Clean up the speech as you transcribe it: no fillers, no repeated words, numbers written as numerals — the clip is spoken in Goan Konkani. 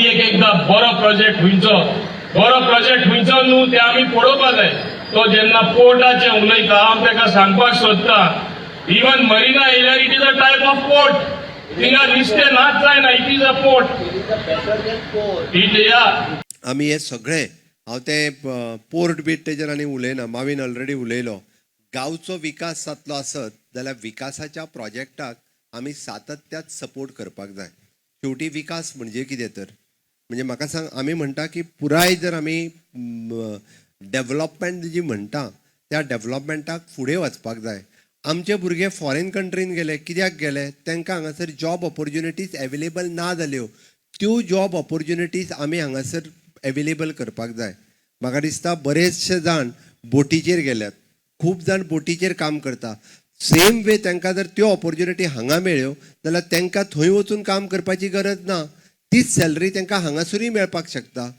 आमी एक एकदां बरो प्रोजेक्ट खंयचो, बरो प्रोजेक्ट खंयचो न्हू, ते आमी पळोवपा जाय. तो जेन्ना पोर्टाचें उलयता, हांव ताका सांगपाक सोदता, इवन मरिना येयल्यार it is a type of port. थिंगा नुस्तें नाच जायना. It is a port. It, yeah. आमी हे सगळे, हांव ते पोर्ट बीट तेजेर आनी उलयना, मावीन ऑलरेडी उलयलो. गांवचो विकास जातलो आसत जाल्यार विकासाच्या प्रोजेक्टाक आमी सातत्यात सपोर्ट करपाक जाय. शेवटी विकास म्हणजे कितें तर, म्हणजे म्हाका सांग, आमी म्हणटा की पुराय जर आमी डेवलपमेंट जी म्हणटा, त्या डेवलपमेंटाक फुडें वचपाक जाय. आमचे भुरगे फॉरेन कंट्रीन गेले, कित्याक गेले? तांकां हांगासर जॉब ऑपॉर्च्युनिटीज एवेलेबल ना जाल्यो. त्यो जॉब ऑपॉर्च्युनिटीज आमी हांगासर एवेलेबल करपाक जाय. म्हाका दिसता बरेचशे जाण बोटीचेर गेल्यात, खूब जाण बोटीचेर काम करता. सेम वे तांकां जर त्यो ऑपॉर्च्युनिटी हांगा मेळ्ळ्यो जाल्यार तांकां थंय वचून काम करपाची गरज ना. तीच सॅलरी तांकां हांगासरूय मेळपाक शकता.